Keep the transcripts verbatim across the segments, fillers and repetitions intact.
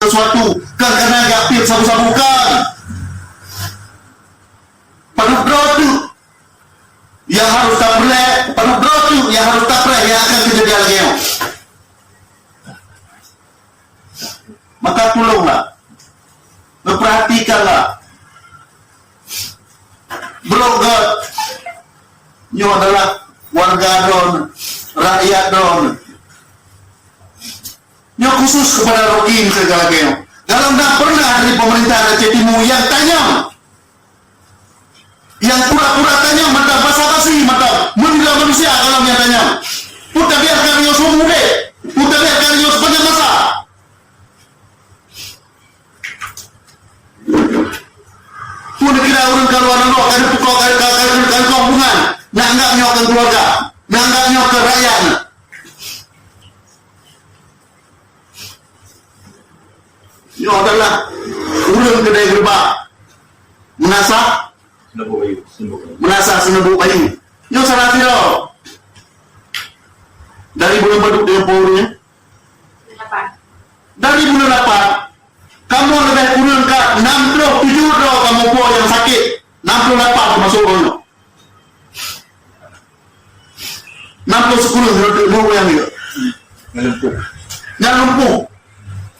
sesuatu, kan karena geupeuet sabu-sabu kan. Padub droe teuk nyang harôh tapreh, padub droe teuk nyang harôh tapreh nyang akan keujadian lagèe nyoe. Maka tulonglah, neupeurhatikanlah. Brok gèt, nyoe adalah warga droeneuh, rakyat droeneuh. Nyoe khusus keupada Rocky miseue galakée. Dalam na pernah dari pemerintah Aceh Timu nyang tanyong, nyang pura-pura tanyong mantong basa-basi mantong meunilai manusia dalam nyang tanyong. Peue tabiat ka nyoe seumudeh, peue tabiat ka nyoe sepanjang masa. Peue kira ureuëng ka luwa nanggroe ka neupukok ka ka ka ka ka hubungan, na anggap nyoe keu keuluwarga, na anggap nyoe keu rakyat. Nyoe adalah ureuëng keudai geureubak meunasah, meunasah seuneubok bayeue. Nyoe salah sidroe dari buleuen padub deungon po ureuëng nyan. Dari buleuen lapan, kamoe leubeh kureueng ka nam ploh tujoh droe kamoe po nyang sakét, nam ploh lapan teumasok droe nyoe. Nam ploh sikureueng droe nyoe nyang nyoe. Nyang lumpuh. Nyang lumpuh.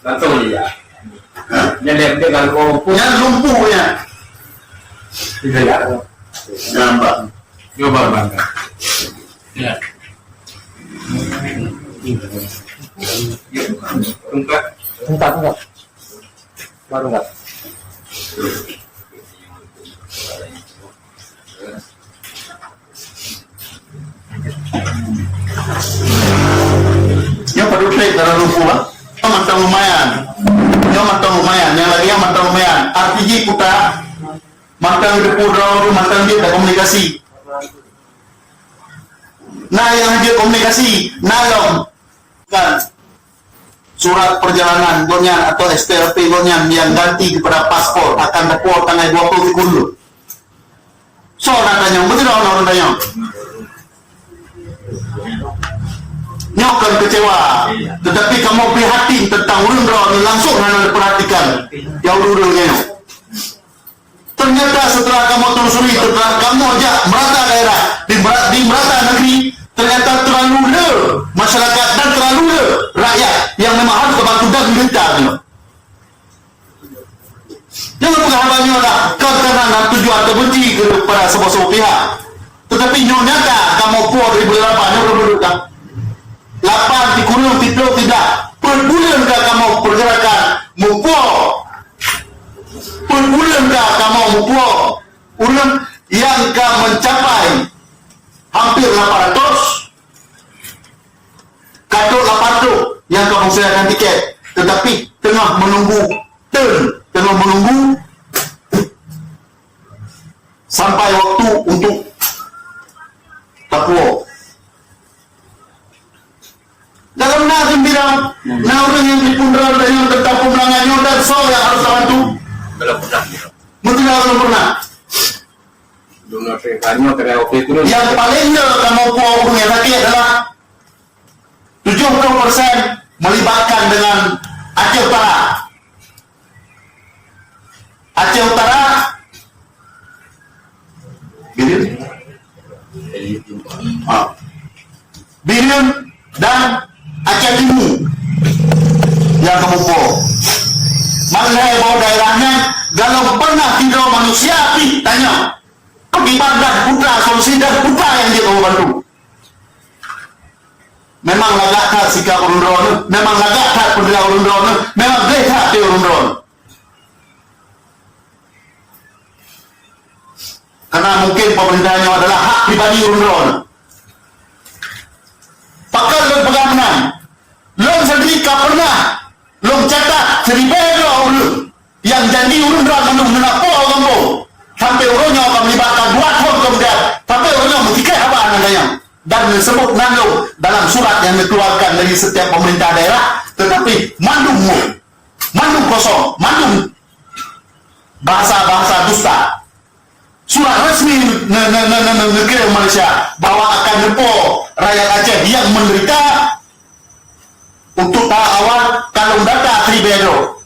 Langsung aja ya. Nyang dia dia kalau lumpuh. Nyang lumpuh ya. Tidak ya. Nampak. Coba bangga. Ya. Tungkat. Tungkat, tungkat. Baru enggak? Nyoe padub trek dalam lumpuh, ah. Nyoe mantong lumayan. Nyoe mantong lumayan. Nyang lagèe nyan mantong lumayan. Arti jih puta, mantong deungon droe, mantong jeuet takomunikasi. Nah, nyang jeuet komunikasi, nah lom. Kan. Surat perjalanan gobnyan atau S T L P gobnyan nyang ganti keupada paspor akan teupo tanggai dua ploh sikureueng. Soe na tanyong, beutôi ureuëng tanyong. Nyoe kon keucewa, teutapi kamoe prihatin teuntang ureuëng droe nyoe langsung hana neupeurhatikan. Ya ureuëng-ureuëng nyoe. Ternyata setelah kamoe telusuri, setelah kamoe jak merata daerah, di mera-, di merata negeri, ternyata terlalu le masyarakat dan terlalu le rakyat yang memang harus terbantu dan menderita nyoe. Jangan peugah haba nyoe dah, kon karena na tujuan terbenci kepada saboh-saboh pihak. Tetapi nyoe nyata kamoe po dari buleuen lapan nyoe belum duduk dah. Lapan sikureueng siplôh tidak. Peuet buleuen ka kamoe pergerakan mupo. Peuet buleuen ka kamoe mupo ureuëng nyang ka mencapai hampir lapan ratus, ka trok lapan ratus nyang ka meusediakan tiket, tetapi teungoh menunggu turn, teungoh menunggu sampai waktu untuk tapuwoe. Dalam na geumbira, na ureuëng nyang jipundra dan nyang teuntang peumeulangan nyoe dan soe nyang harôh tabantu? Belum pernah. Meuteuna belum pernah. Belum pernah. Nyang paléng nyoe kamoe po ureuëng nyang sakét adalah tujuh puluh persen melibatkan dengan Aceh Utara. Aceh Utara, Bireuen, ah, Bireuen dan Aceh Timu nyang kamoe po. Meuhai bahwa daerah nyan galom pernah sidroe manusia pih tanyong, ibarat dan putra solusi dan putra nyang jeuet kamoe bantu. Memang lagak that sikap ureuëng droeneuh, memang lagak that peudeuh ureuëng droeneuh, memang gleh that até ureuëng droeneuh. Karena mungkin pemerintah nyoe adalah hak pribadi ureuëng droeneuh. Pakon lôn peugah meunan? Lôn sendiri ka pernah lôn catat siribèe droe ureuëng nyang janji ureuëng droe mandum neunapo gampông. Sampai uroe nyoe ka meulibatkan dua thon keumudian, sampai uroe nyoe meutikeh haba nyan ganyang dan neuseubut nan lôn dalam surat nyang neukeuluarkan dari setiap pemerintah daerah, tetapi mandum muh, mandum kosong, mandum bahasa-bahasa dusta. Surat resmi ne-, ne-, ne-, ne-, ne-, negeri Malaysia bahwa akan neupo rakyat Aceh yang menderita untuk tahap awal kalon data siribèe droe.